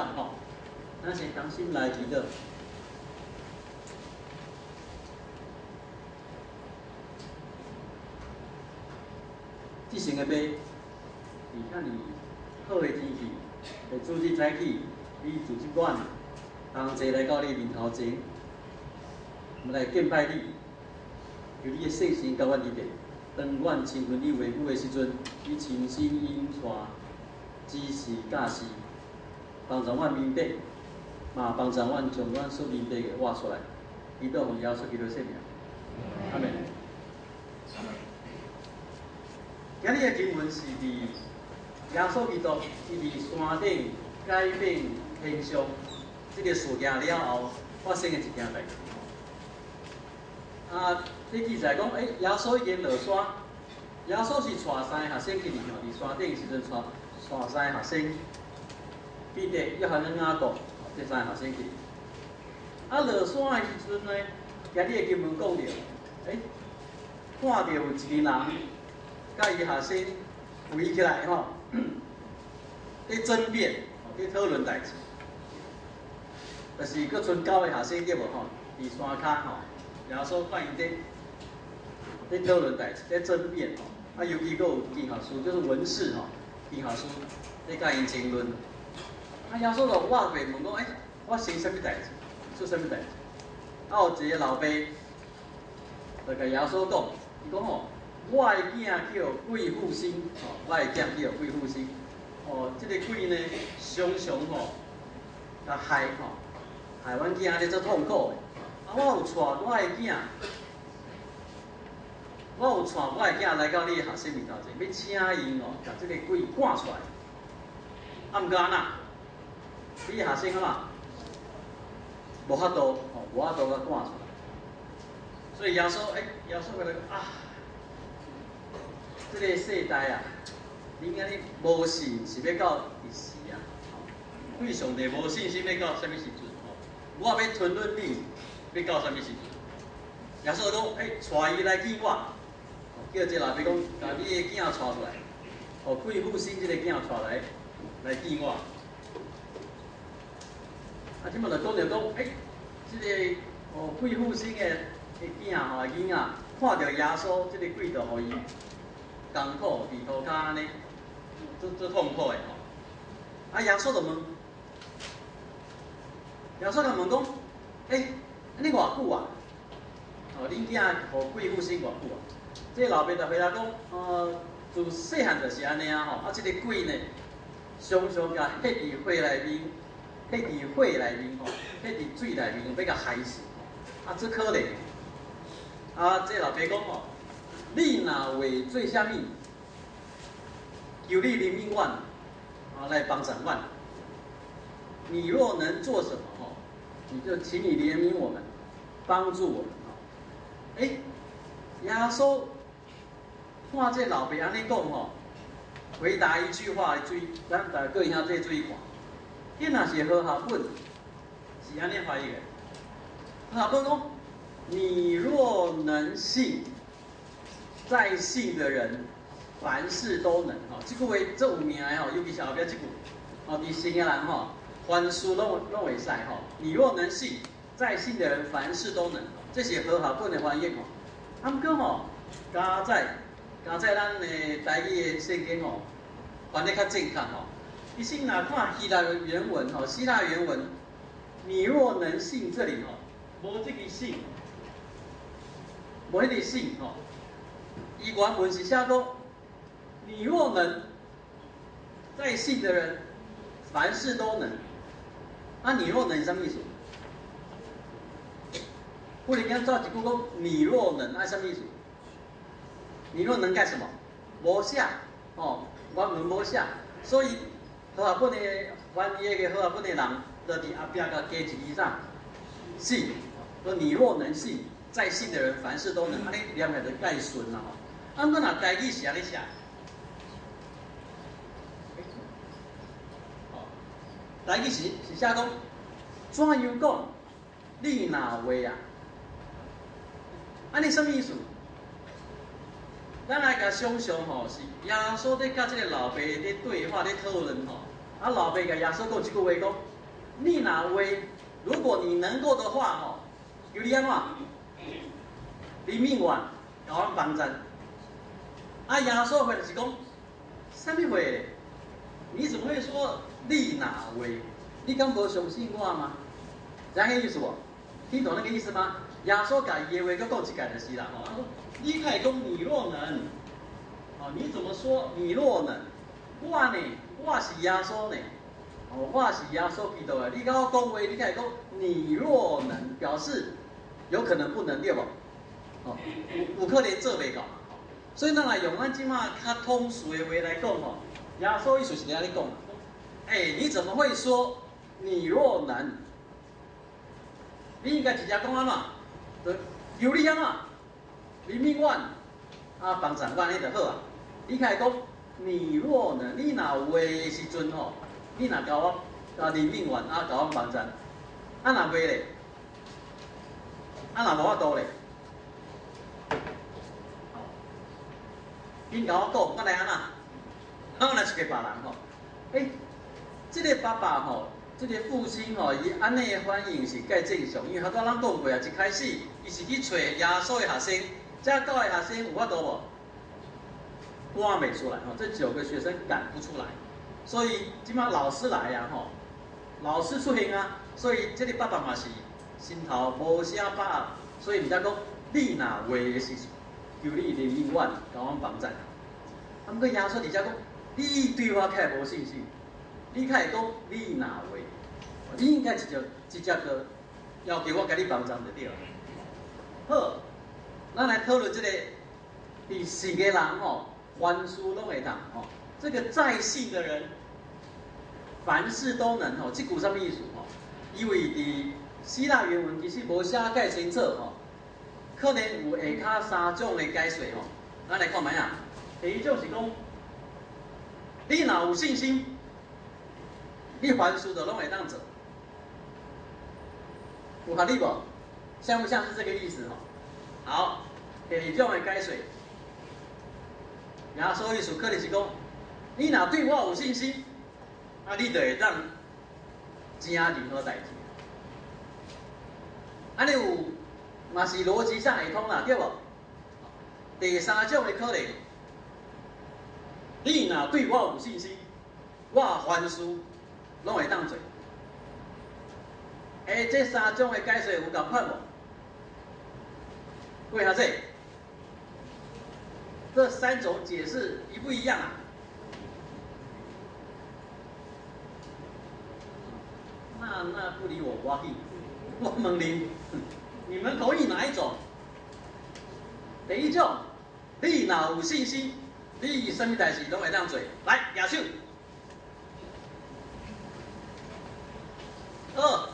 吼，咱先同心來祈禱。至聖的父，佇遐爾好的天氣，佇主日早起，你組織阮同齊來到你面頭前，我們來敬拜你，求你的聖神佮阮佇咧。當阮親近你話語的時陣，你親身引帶、指示、教示，幫助阮明白，嘛幫助阮將阮所明白的活出來。祈禱奉耶穌基督聖名，阿們。今日的經文是佇耶穌基督伊佇山頂改變天象這个事件了後發生的一件代誌。啊，這記載講，欸，耶穌已經落山，耶穌是帶三个學生去佇吼，佇山頂時陣帶帶三个學生，彼得、約翰佮雅各，這三个學生去。啊，落山的時陣呢，今日的經文講著，欸，看著有一个人，佮伊學生圍起來吼，佇爭辯，佇討論代誌，就是閣賰九個學生對無吼？佇山跤吼，耶穌看𪜶佇佇討論代誌，佇爭辯吼。啊，尤其閣有經學師，就是文士吼，經學師佇佮𪜶爭論。啊，耶穌就倚過問講：欸，發生啥物代誌？出啥物代誌？啊，有一個老爸就共耶穌講，伊講吼，我的囝叫鬼附身，吼，我的囝叫鬼附身。哦，這个鬼呢，常常吼，共害吼，害阮囝按呢足痛苦的。啊，我有帶我的囝，我有帶我的囝來到你的學生面頭前，欲請𪜶哦，共這个鬼趕出來。啊，毋過按怎？你的學生按怎？無法度，吼，無法度共趕出來。所以耶穌，欸，耶穌過來講啊，這个世代啊，恁按呢無信是欲到佇時啊？對上帝無信心欲到啥物時陣？吼，我欲吞忍恁，欲到啥物時陣？耶穌講，欸，帶伊來見我。叫這個老爸講，共你的囝帶出來，予鬼附身這个囝帶來，來見我。啊，這馬就講著講，欸，這个予鬼附身的的囝吼，囡仔看著耶穌，這个鬼就予伊艱苦佇塗跤按呢，足足痛苦的吼。啊，耶穌就問，耶穌就問講，欸，按呢偌久啊？哦，恁囝予鬼附身偌久啊？這个老爸就回答講，自細漢就是按呢啊吼，啊，這个鬼呢，常常共彼佇火內面，彼佇火內面吼，彼佇水內面，欲共害死，啊，足可憐。啊，這老爸講吼，你若會做啥物，求你憐憫阮，啊，來幫助阮。你若能做什麼吼，你就請你憐憫我們，幫助我們。欸，耶穌看這老爸按呢講吼，回答一句話，注意，咱大家各位兄弟注意看，彼若是和合本，是按呢翻譯的。和合本講，你若能信，在信的人，凡事都能。吼，這句話足有名的吼，尤其是後壁這句，吼，佇信的人吼，凡事攏攏會使吼。你若能信，在信的人，凡事都能。這是和合本的翻譯吼。啊，毋過吼，加載加載咱的台語的聖經吼，翻得較正確吼。其實若看希臘原文吼，希臘原文，你若能信這裡吼，無這个信，無彼个信吼。伊原文是寫講，你若能，在信的人，凡事都能。啊，你若能是啥物意思？忽然間造一句講，你若能，啊，啥物意思？你若能幹什麼？無寫，哦，原文無寫，所以和合本的翻譯的和合本的人，就佇後壁共加一字啥？信，說你若能信，在信的人凡事都能，按呢念起來就蓋順啦吼。啊，毋過若台語是按呢寫，哦，台語是是寫講，怎樣講？你若會啊？按呢啥物意思？咱來共想象吼，是耶穌佇佮這个老爸佇對話、佇討論吼。啊，老爸共耶穌講一句話講：你若話，如果你能夠的話，吼，求你按怎？憐憫我，共阮幫贊。啊，耶穌回就是講，啥物話？你怎麼會說你若話？你敢無相信我嗎？知影彼意思無？聽懂那個意思嗎？耶穌共伊的話閣講一擺就是啦，吼。他說：你會講你若能，哦，你怎麼說你若能？我呢，我是耶穌呢，哦，我是耶穌基督的。你共我講話，你會講你若能，表示有可能不能，對無？哦，有可能做袂到。所以咱來用咱這馬較通俗的話來講吼，耶穌意思是按呢講，欸，你怎麼會說你若能？你應該直接講按怎？對，求你按怎？憐憫阮，啊，幫贊阮彼就好啊。你會講你若能，你若有的時陣吼，你若共我啊憐憫阮，啊，共阮幫贊，啊若袂咧，啊若無法度咧，緊共我講，我來按怎？我來找別人吼。欸，這個爸爸吼，這個父親吼，伊按呢反應是蓋正常，因為頭拄仔咱講過啊，一開始伊是去揣耶穌的學生，這九个學生有法度無？趕袂出來吼，這九個學生趕不出來，所以這馬老師來啊吼，老師出現啊，所以這個爸爸嘛是心頭無啥把握，所以毋才講你若話的時陣，求你憐憫阮，共阮幫贊。啊，毋過耶穌佇遮講，你對我較會無信心，你較會講你若話，你應該直接個要求我共你幫贊就對了。好，咱來討論這個佇信的人吼，凡事攏會當吼。這個在信的人，凡事都能吼。這句啥物意思吼？因為佇希臘原文其實無寫蓋清楚吼，可能有下跤三種的解釋吼。咱來看覓啊？第一種是講，你若有信心，你凡事都攏會當做，有合理無？像不像是這個意思吼？好，第二種的解釋，耶穌意思可能是講，你若對我有信心，啊，你就會當成任何代誌。按呢有，嘛是邏輯上會通啦，對無？第三種的可能，你若對我有信心，我凡事攏會當做。欸，這三種的解釋有仝款無？為啥子？這三種解釋一不一樣啊？那不理我，我去，我問你，你們同意哪一種？第一種，你若有信心，你啥物代誌攏會當做。來，舉手。二，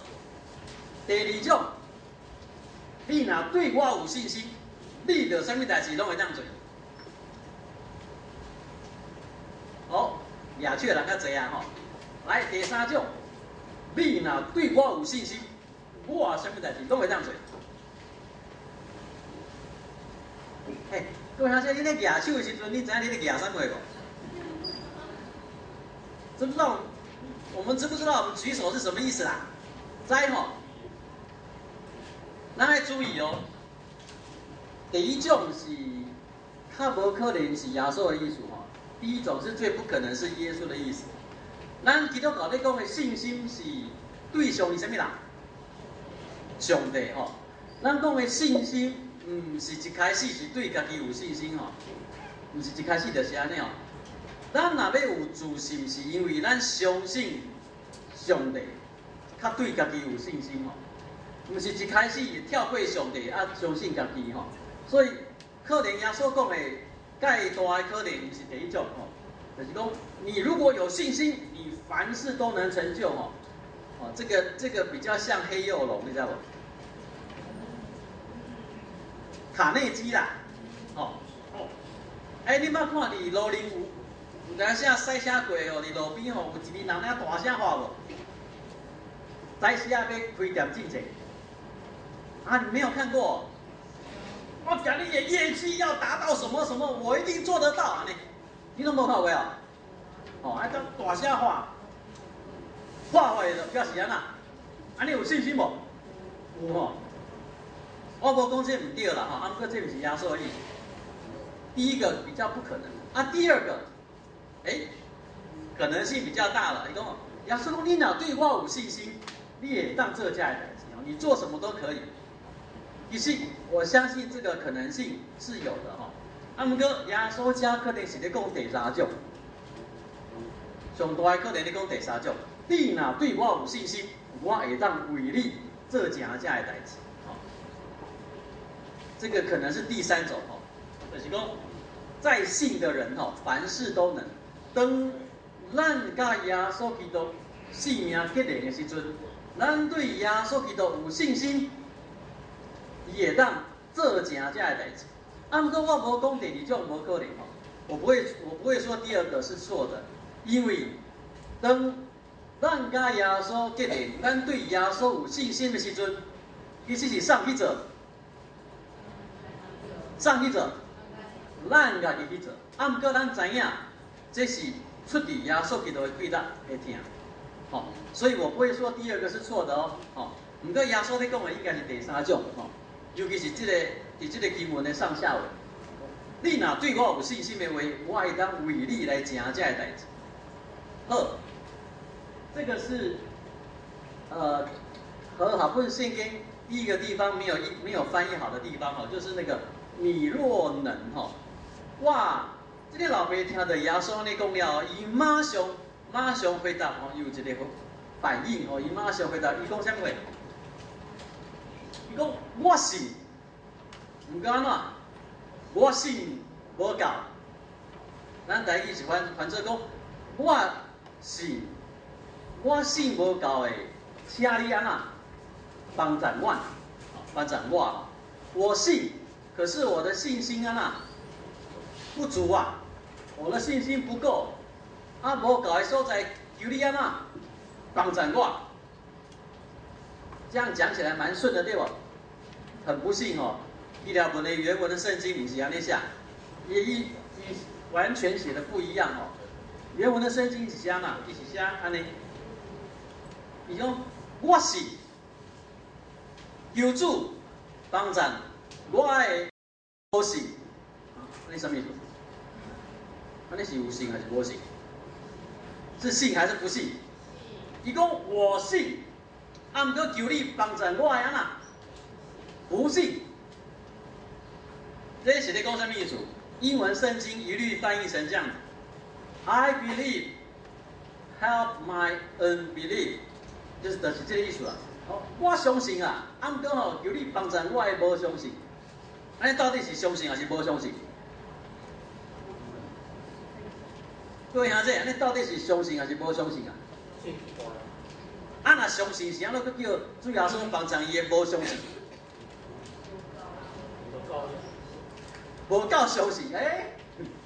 第二種，你若對我有信心，你就啥物代誌攏會當做。好，舉手的人較濟啊吼。來，第三種，你若對我有信心，我啥物代誌攏會當做。嘿，各位同學，你咧舉手的時陣，你知影你咧舉啥物無？知不知道？我們知不知道我們舉手是什麼意思啦？知吼？咱愛注意哦。第一種是較無可能是耶穌的意思吼。第一種是最不可能是耶穌的意思。咱基督教咧講的信心是對象是啥物人？上帝吼。咱講的信心，毋是一開始是對家己有信心吼，毋是一開始就是按呢吼。咱若欲有自信，是因為咱相信上帝，較對家己有信心吼。毋是一開始跳過上帝啊，相信家己吼。所以可能耶穌講的蓋大的可能毋是第一種吼，就是講你如果有信心，你凡事都能成就吼。哦，這個比較像黑幼龍，你知道無？卡內基啦，哦，欸，你捌看佇路邊有當時賽車過吼，佇路邊吼有一个人咧大聲喊無？早時仔欲開店進前，啊，你沒有看過？我講你的業績要達到什麼什麼，我一定做得到啊！你攏無看過哦？哦，啊，大聲喊，破壞就表示按怎？按呢有信心無？有吼。我無講這毋對啦吼，啊，毋過這毋是耶穌的意思。第一個比較不可能，啊，第二個，欸，可能性比較大了。伊講，耶穌講你若對我有信心，你會當做這个代誌哦，你做什麼都可以。其實我相信這個可能性是有的吼。啊，毋過耶穌遮可能是咧講第三種，上大的可能咧講第三種。你若對我有信心，我會當為你做成這个代誌。這個可能是第三種吼，就是講在信的人吼，凡事都能。當咱佮耶穌基督性命結連的時陣，咱對耶穌基督有信心，伊會當做成這个代誌。啊，毋過我無講第二種無可能吼，我不會說第二個是錯的，因為當咱佮耶穌結連，咱對耶穌有信心的時陣，其實是啥去做？啥去做？咱家己去做。啊，毋過咱知影，這是出自耶穌基督的氣力的疼，吼，所以我不會說第二個是錯的哦，吼。毋過耶穌咧講的應該是第三種，吼，尤其是這個佇這個經文的上下文。你若對我有信心的話，我會當為你來成這个代誌。好，這個是和合本聖經第一個地方沒有翻譯好的地方，吼，就是那個你若能，吼，哇！這個老爸聽著耶穌按呢講了，伊馬上馬上回答，吼，有一個反應，吼，伊馬上回答，伊講啥物話？伊講我信，毋過按怎？我信無夠。咱台語是翻做講，我信，我信無夠的，請你按怎幫贊我，幫贊我。我信，可是我的信心按怎不足啊，我的信心不夠，啊，無夠的所在，求你按怎幫贊我。這樣講起來蠻順的，對無？很不幸哦，希臘文的原文的聖經毋是按呢寫，伊完全寫的不一樣哦。原文的聖經是寫哪？伊是寫按呢，伊講我信，求主幫贊我的無信，按呢啥物意思？按呢是有信還是無信？是信還是不信？伊講我信，啊，毋過求你幫贊我的按怎？不信。這是咧講啥物意思？英文聖經一律翻譯成這樣子：I believe, help my unbelief，就是這個意思啊。我相信啊，啊，毋過吼，求你幫贊我的無相信。按呢到底是相信還是無相信？各位兄弟，按呢到底是相信還是無相信啊？啊，若相信是按怎閣叫主耶穌幫贊伊的無相信？無夠相信，欸，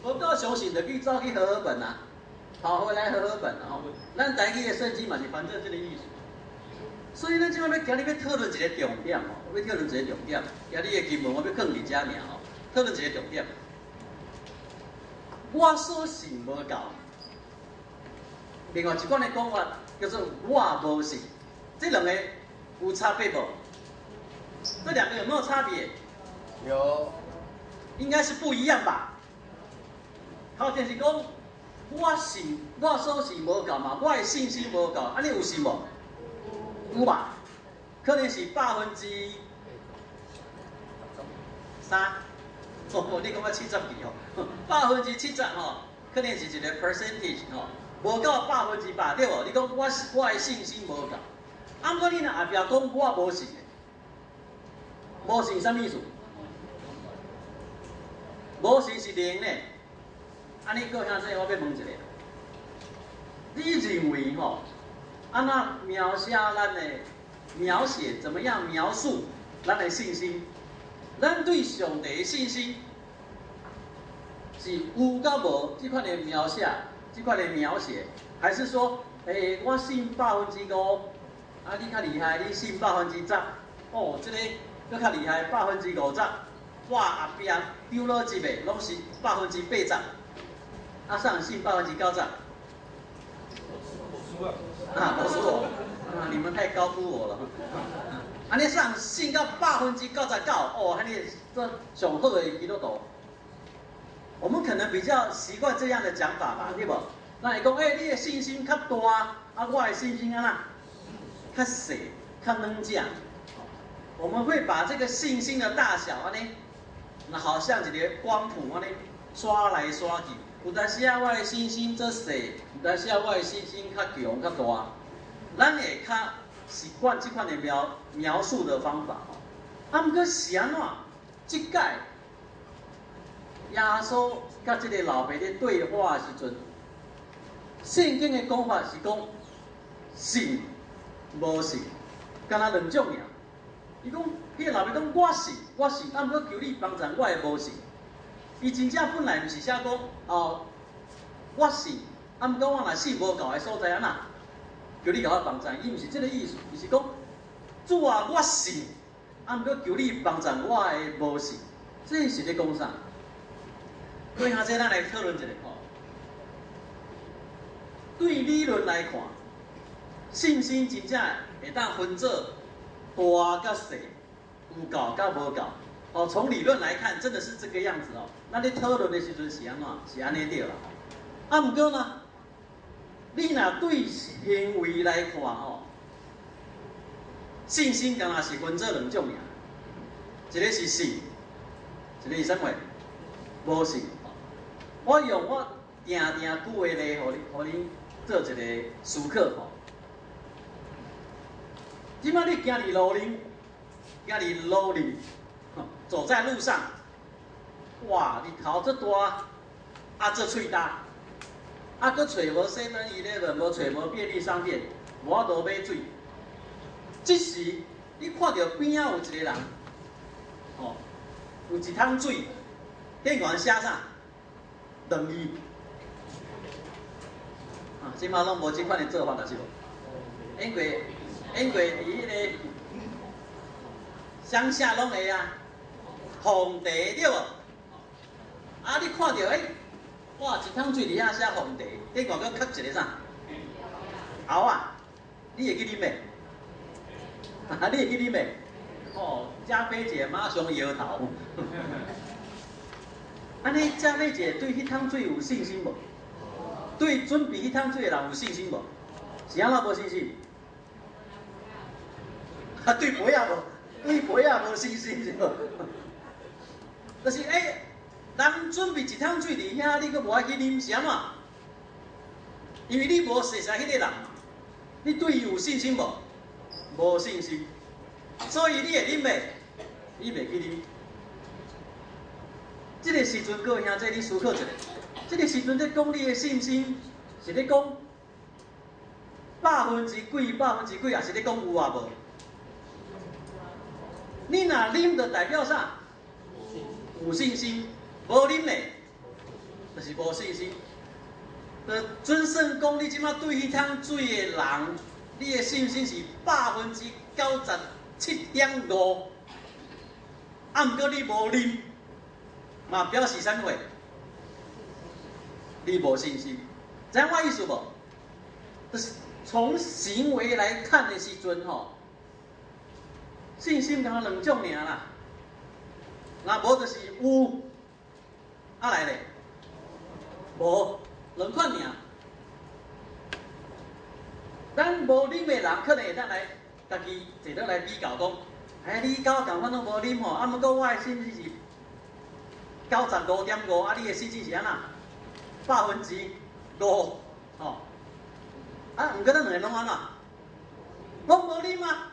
無夠相信就去走去和合本啊，跑回來和合本啊吼。咱台語的聖經嘛是翻做這個意思。所以咱這擺欲今日欲討論一個重點吼，欲討論一個重點。今日的經文我欲放佇遮爾吼，討論一個重點。我所信無夠。另外一款的講法叫做我無信，這兩個有差別無？這兩個有沒有差別？有。應該是不一樣吧？頭前是講我信，我所信無夠嘛，我的信心無夠，按呢有信無？有吧？可能是3%，哦，你講到70幾吼，70%吼，可能是一個 percentage 吼，無夠100%對無？你講我的信心無夠，啊，毋過你若後壁講我無信的，無信啥物意思？無信是零呢？按呢各位兄弟，我欲問一下，你認為吼，按怎描寫咱的描寫怎麼樣描述咱的信心？咱對上帝的信心是有佮無這款的描寫，這款的描寫，還是說，欸，我信5%，啊，你較厲害，你信10%，哦，這個閣較厲害，50%。我後壁丟落一個，攏是80%，啊，啥人信90%？啊，無輸我，啊，你們太高估我了。按呢算信到99%，哦，按呢做上好的基督徒。我們可能比較習慣這樣的講法吧，對無？咱會講，欸，你的信心較大，啊，我的信心按怎？較細，較軟只。我們會把這個信心的大小按呢，那好像一個光譜按呢，刷來刷去。有當時啊，我的信心足細，有當時啊，我的信心較強較大。咱會較習慣這款的描述的方法吼。啊，毋過是按怎？這擺耶穌佮這个老爸咧對話的時陣，聖經的講法是講信無信，敢若兩種爾。伊講，彼个老爸講我信，我信，啊，毋過求你幫贊我的無信。伊真正本來毋是寫講哦，我信，啊，毋過我若信無夠的所在按怎？求你共我幫贊，伊毋是這个意思，伊是講主啊，我信，啊，毋過求你幫贊我的無信。這是咧講啥？各位兄弟，咱來討論一下吼。對理論來看，信心真正會當分做大佮細，有夠佮無夠。哦，從理論來看，真的是這個樣子哦。咱咧討論的時陣是按怎？是按呢對啦。啊，毋過呢，你若對行為來看吼，信心敢若是分做兩種爾，一个是信，一个是啥物？無信。我用我定定舉的例，予恁做一个思考吼。這擺你行佇路頂，行佇路頂，走在路上，哇！日頭足大，啊，足喙焦，啊，閣揣無 7-Eleven，無揣無便利商店，無法度買水。這時，你看著邊仔有一个人，吼，有一桶水，頂懸寫啥？兩字。啊，這擺攏無這款的做法了，是無？因為佇彼个鄉下攏會啊，奉茶對無？啊，你看著欸，哇，一桶水佇遐寫奉茶，頂懸閣刻一个啥？喉仔，你會去啉袂？啊，你會去啉袂？哦，加菲姐馬上搖頭。按呢，加菲姐對彼桶水有信心無？對準備彼桶水的人有信心無？是按怎無信心？啊，對杯仔無，對杯仔無信心是無？就是欸，人準備一桶水佇遐，你閣無愛去啉，是按怎？因為你無熟似彼个人嘛，你對伊有信心無？無信心，所以你會啉袂？你袂去啉。這个時陣，各位兄弟，你思考一下，這个時陣咧講你的信心，是咧講百分之幾、百分之幾，抑是咧講有抑無？你若啉，就代表啥？有信心。無啉咧，就是無信心。就準算講，你這擺對彼桶水的人，你的信心是97.5%，啊，毋過你無啉，嘛表示啥物話？你無信心，知影我意思無？就是從行為來看的時陣吼，信心敢若兩種爾啦，若無就是有，啊來咧，無兩款爾。咱無啉的人，可能會當來家己坐落來比較講，哎，你佮我仝款攏無啉吼，啊，毋過我的信心是95.5，啊，你的信心是按怎？5%，吼。啊，毋過咱兩个攏按怎？攏無啉啊！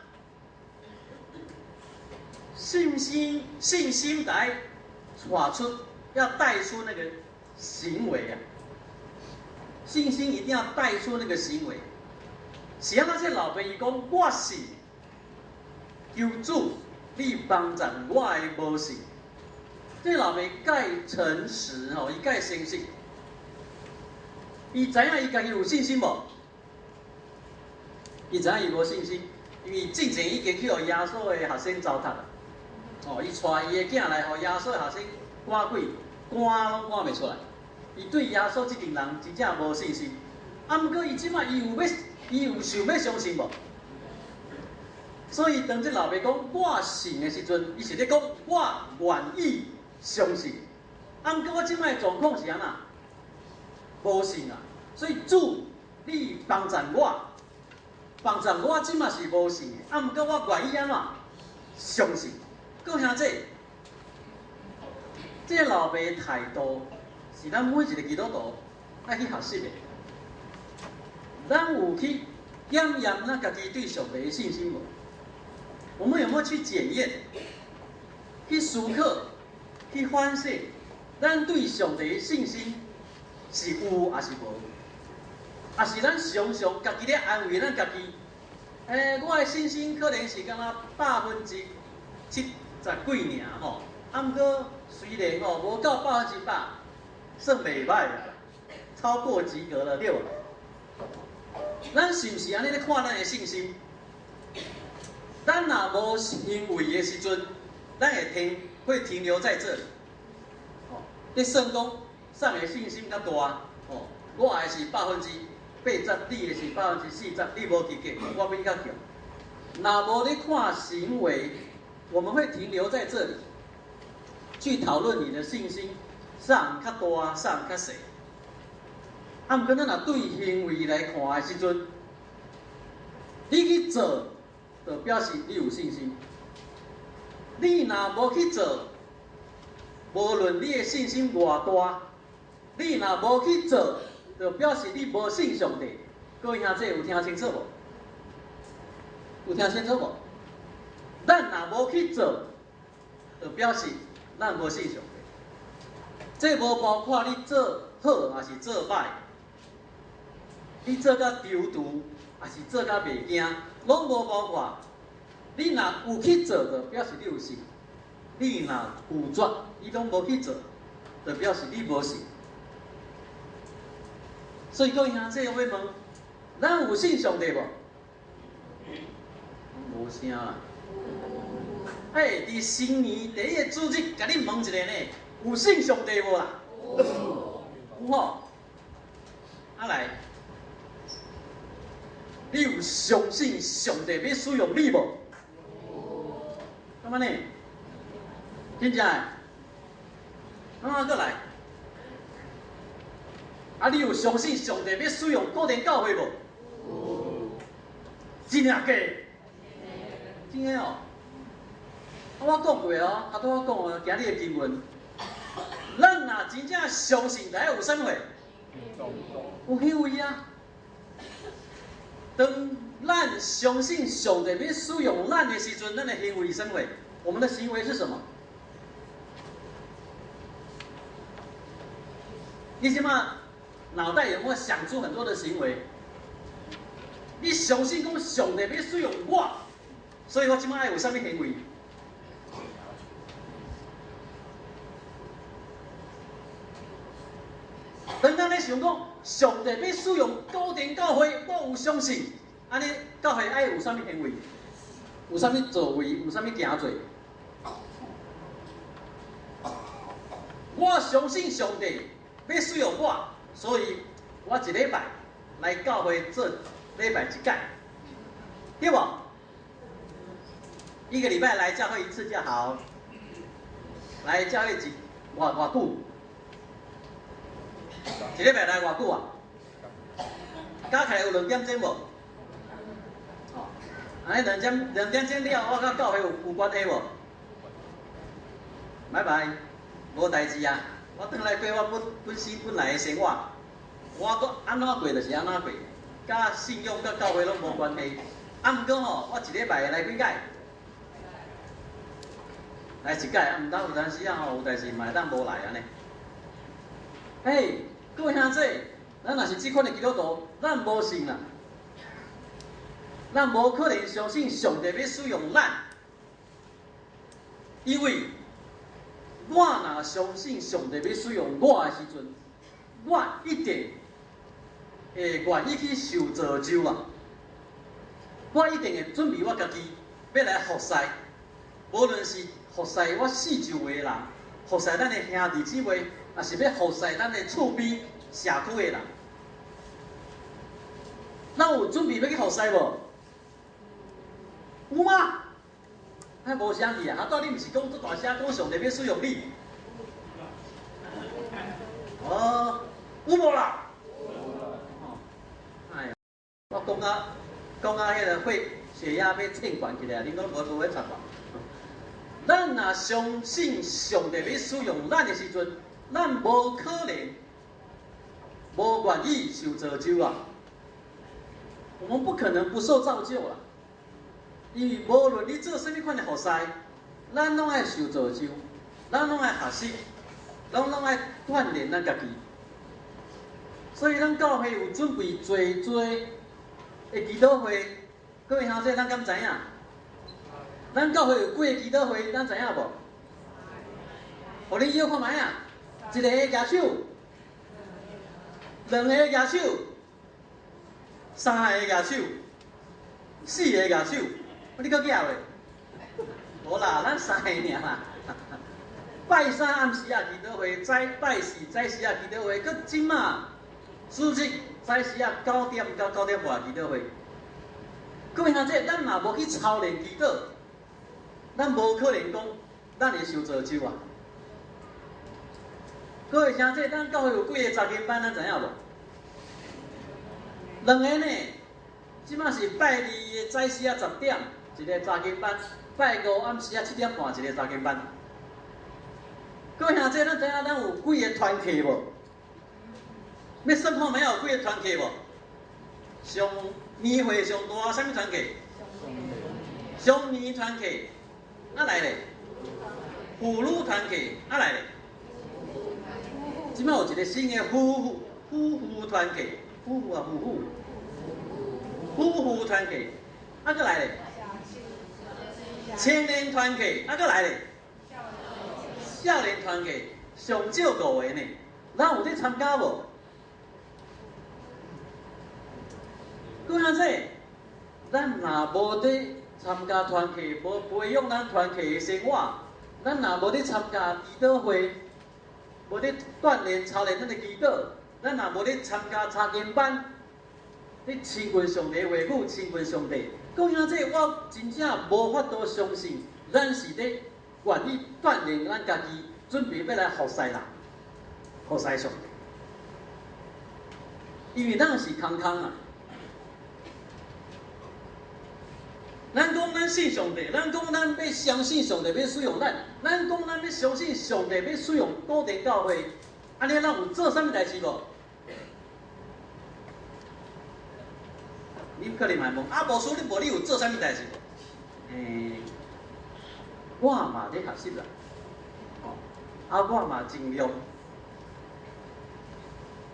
信心，信心來帶出，要帶出那個行為啊！信心一定要帶出那個行為。是按怎這老爸伊講，我信，求主你幫贊我的無信。這老爸蓋誠實吼，伊蓋誠實。伊知影伊家己有信心無？伊知影伊無信心，因為進前已經去予耶穌的學生糟蹋啦。哦，伊帶伊的囝來，予耶穌的學生趕鬼，趕攏趕袂出來。伊對耶穌這種人真正無信心。啊，毋過伊這擺伊有欲伊有想欲相信無？所以當這老爸講我信的時陣，伊是咧講我願意相信。啊，毋過我這擺的狀況是按怎？無信啊！所以主，你幫贊我，幫贊我這擺是無信的。啊，毋過我願意按怎？相信。各位兄弟，這个老爸的態度是咱每一个基督徒愛去學習的。咱有去檢驗咱家己對上帝的信心無？我們有沒有去檢驗、去思考、去反省？咱對上帝的信心是有抑是無？抑是咱常常家己咧安慰咱家己？我的信心可能是敢若70%幾爾吼，啊，毋過雖然吼無到100%，算袂䆀啦，超過及格了，對無？咱是毋是按呢咧看咱的信心？咱若無行為的時陣，咱會停留在這裡。哦，你算講，啥的信心較大？哦，我的是80%，你的是40%，你無及格，我比你較強。若無咧看行為，我們會停留在這裡，去討論你的信心，啥人較大，啥人較細。啊，毋過咱若對行為來看的時陣，你去做，就表示你有信心。你若無去做，無論你的信心偌大，你若無去做，就表示你無信上帝。各位兄弟有聽清楚無？有聽清楚無？咱若無去做，就表示咱無信上帝。這無包括你做好抑是做䆀，你做甲躊躇，抑是做甲袂驚，攏無包括。你若有去做，就表示你有信；你若拒絕，你攏無去做，就表示你無信。所以各位兄弟，我欲問，咱有信上帝無？無聲啦。欸，佇新年第一个主日，共你問一下呢，有信上帝無啦？有吼。啊來，你有相信上帝欲使用你無？感覺呢？真正的？啊，閣來。啊，你有相信上帝欲使用古田教會無？真正假？真的哦。啊，我講過哦，啊，拄我講哦，今日的經文，咱若真正相信，來有啥物貨？有行為啊。當咱相信上帝欲使用咱的時陣，咱的行為是啥物貨？我們的行為是什麼？你這馬腦袋有沒有想出很多的行為？你相信講上帝欲使用我，所以我這馬愛有啥物行為？當咱咧想講上帝欲使用古田教會，我有相信，按呢教會愛有啥物行為？有啥物作為？有啥物行做？我相信上帝欲使用我，所以我一禮拜來教會做禮拜一擺，對無？一個禮拜來教會一次就好。來教會一偌偌久？一禮拜來偌久啊？加起來有2點鐘無？哦，按呢2點鐘了，我佮教會有關係無？拜拜，無代誌啊！我轉來過我本身本來的生活，我閣按怎過就是按怎過，佮信仰佮教會攏無關係。啊，毋過吼，我一禮拜會來幾擺？來一擺，啊，毋當有當時啊吼，有代誌嘛會當無來按呢。欸，各位兄弟，咱若是這款的基督徒，咱無信啦，咱無可能相信上帝欲使用咱，因為我若相信上帝欲使用我的時陣，我一定會願意去受造就啊！我一定會準備我家己，欲來服侍，無論是服侍我四周圍的人，服侍咱的兄弟姊妹，抑是欲服侍咱的厝邊社區的人。咱有準備欲去服侍無？有嗎？啊，無聲去啊！啊，拄你毋是講足大聲講上帝欲使用你？哦，有無啦？哦，哎呀，我講啊講啊，彼个血血壓欲升懸起來，恁攏無無咧插我。咱若相信上帝欲使用咱的時陣，咱無可能無願意受造就啊！我們不可能不受造就啦。因為無論你做啥物款的服侍，咱攏愛受造就，咱攏愛學習，咱攏愛鍛鍊咱家己。所以咱教會有準備濟濟的祈禱會，各位兄弟，咱敢知影？咱教會有幾个祈禱會，咱知影無？予恁搖看覓啊？一个舉手，兩个舉手，三个舉手，四个舉手，你閣舉未？無啦，咱三个爾啦。拜三暗時仔祈禱會，早拜四早時仔祈禱會，閣這馬主日早時仔9點到9點半祈禱會。各位兄弟，咱若無去操練祈禱，咱無可能講咱會受造就啊。各位兄弟，咱教會有幾个查經班，咱知影無？兩个呢，這馬是拜二的早時仔10點一个查經班，拜五暗時仔7點半一个查經班。各位兄弟，咱知影咱有幾个團契無？欲算看覓有幾个團契無？上年歲上大啥物團契？少年團契，啊來咧，婦女團契，啊來咧。這馬有一个新的夫婦團契，夫婦啊夫婦，夫婦團契，啊閣來咧，青年團契，啊閣來咧，少年團契，上少五个呢，咱有咧參加無？各位兄弟，咱若無佇參加團契，無培養咱團契的生活，咱若無佇參加祈禱會，無佇鍛鍊操練咱的祈禱，咱若無佇參加查經班，佇親近上帝話語，親近上帝。各位兄弟，我真正無法度相信，咱是佇願意鍛鍊咱家己，準備欲來服侍人，服侍上帝。因為咱是空空啊！咱講咱信上帝，咱講咱欲相信上帝欲使用咱，咱講咱欲相信上帝欲使用古田教會，按呢咱有做啥物代誌無？你可能嘛會問，啊，牧師你無你有做啥物代誌無？我嘛咧學習啦，哦，啊，我嘛盡量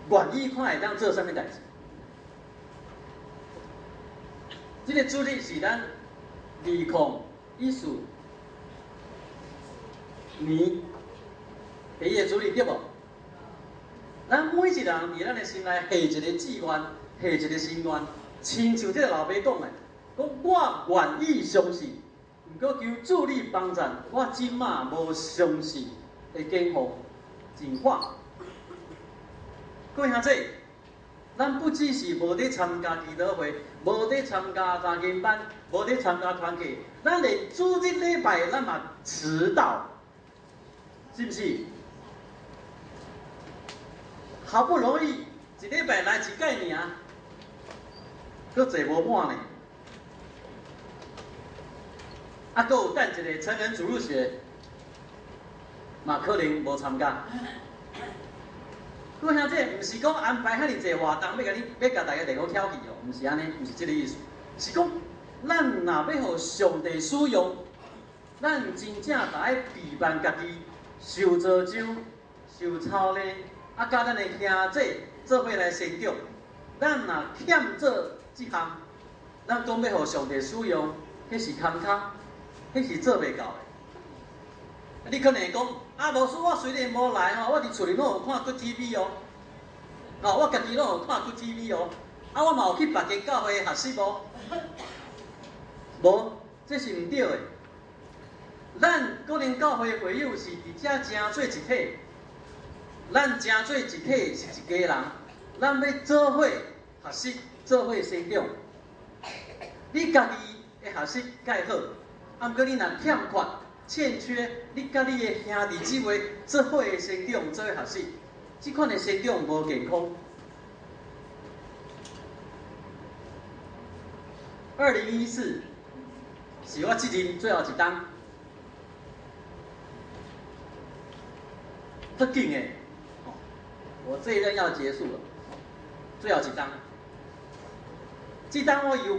願意看會當做啥物代誌。這个主日是咱2014年第一个主日對無？咱每一个人佇咱的心內下一个志願，下一个心願，親像這个老爸講的，講我願意相信，毋過求主你幫贊，我這馬無相信的境況情況。各位兄弟，咱不只是無佇參加祈禱會，無佇參加查經班，無佇參加團契，咱連主日禮拜咱嘛遲到，是毋是？好不容易一禮拜來一擺爾，閣坐無滿呢。啊，閣有等一个成人主日學，嘛可能無參加。各位兄弟，毋是講安排遐爾濟活動，欲共你，欲共大家來個挑起哦，毋是按呢，毋是這个意思，是講咱若欲予上帝使用，咱真正著愛備辦家己，受造就、受操練，啊，佮咱的兄弟做伙來成長。咱若欠做這項，咱講欲予上帝使用，彼是空空，彼是做袂到的。你可能會講，啊，牧師，我雖然無來吼，我佇厝裡攏有看 Good TV 哦，哦，我家己攏有看 Good TV 哦，啊，我嘛有去別間教會學習無？無，這是毋對的。咱個人教會會友是佇遮成做一體，咱成做一體是一家人，咱欲做伙學習，做伙成長。你家己的學習蓋好，啊，毋過你若欠缺、欠缺，你佮你的兄弟姊妹做伙的成長、做伙學習，這款的成長無健康。2014是我這任最後一冬，足緊的，我這一任要結束了，最後一冬，這冬我猶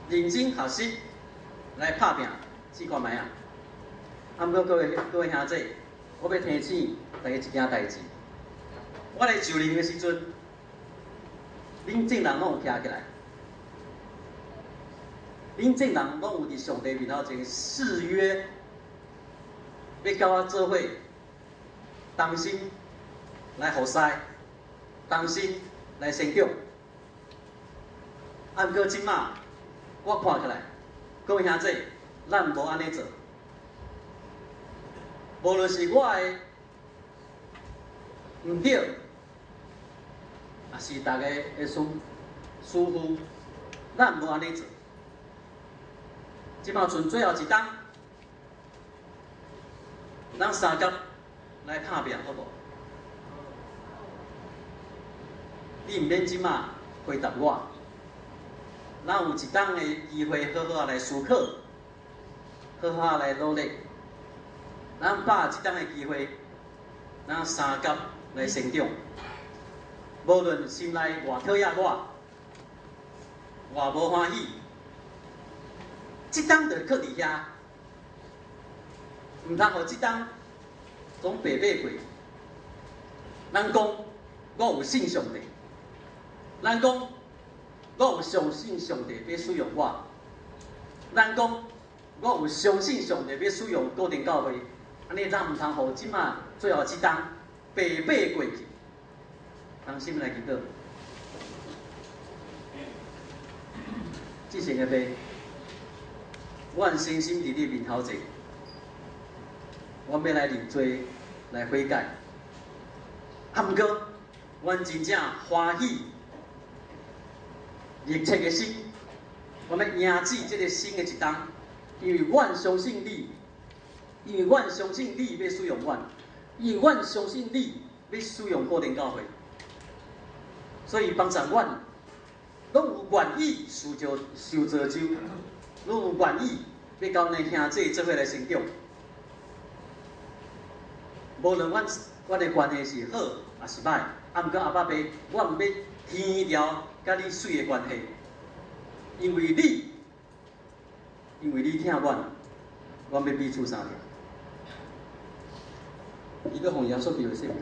原認真學習來拍拚，試看覓啊！啊，毋過各位兄弟，我欲提醒大家一件代誌。我來就任的時陣，恁眾人攏有徛起來，恁眾人攏有佇上帝面頭前誓約，欲佮我做伙，同心來服侍，同心來成長。啊，毋過這馬我看起來，各位兄弟，咱無按呢做。無論是我的毋對，抑是大家的疏忽，咱無按呢做。這馬賰最後一冬，咱相佮來拍拚，好無？你毋免這馬回答我，咱有一冬的機會，好好仔來思考，好好仔來努力。咱把握這冬的機會，咱相佮來成長。無論心內偌討厭我，偌無歡喜，這冬就囥佇遐，毋通予這冬總白白過。咱講我有信上帝，咱講我有相信上帝欲使用我，咱講我有相信上帝欲使用高定教會，按呢咱毋通予這馬最後這冬白白過去。同心來祈禱，至聖的父，阮誠心佇你面頭前，阮欲來認罪，來悔改。啊，毋過，阮真正歡喜，熱切的心，阮欲迎接這个新的一冬，因為阮相信你，因為阮相信你欲使用阮，因為阮相信你欲使用高定教會，所以幫助阮，攏有願意受造受造就，攏有願意欲佮阮的兄弟做伙來成長。無論阮的關係是好抑是歹，啊，毋過阿爸爸，阮欲天條佮你媠的關係，因為你疼阮，阮欲彼此相疼。祈禱奉耶穌基督的聖名。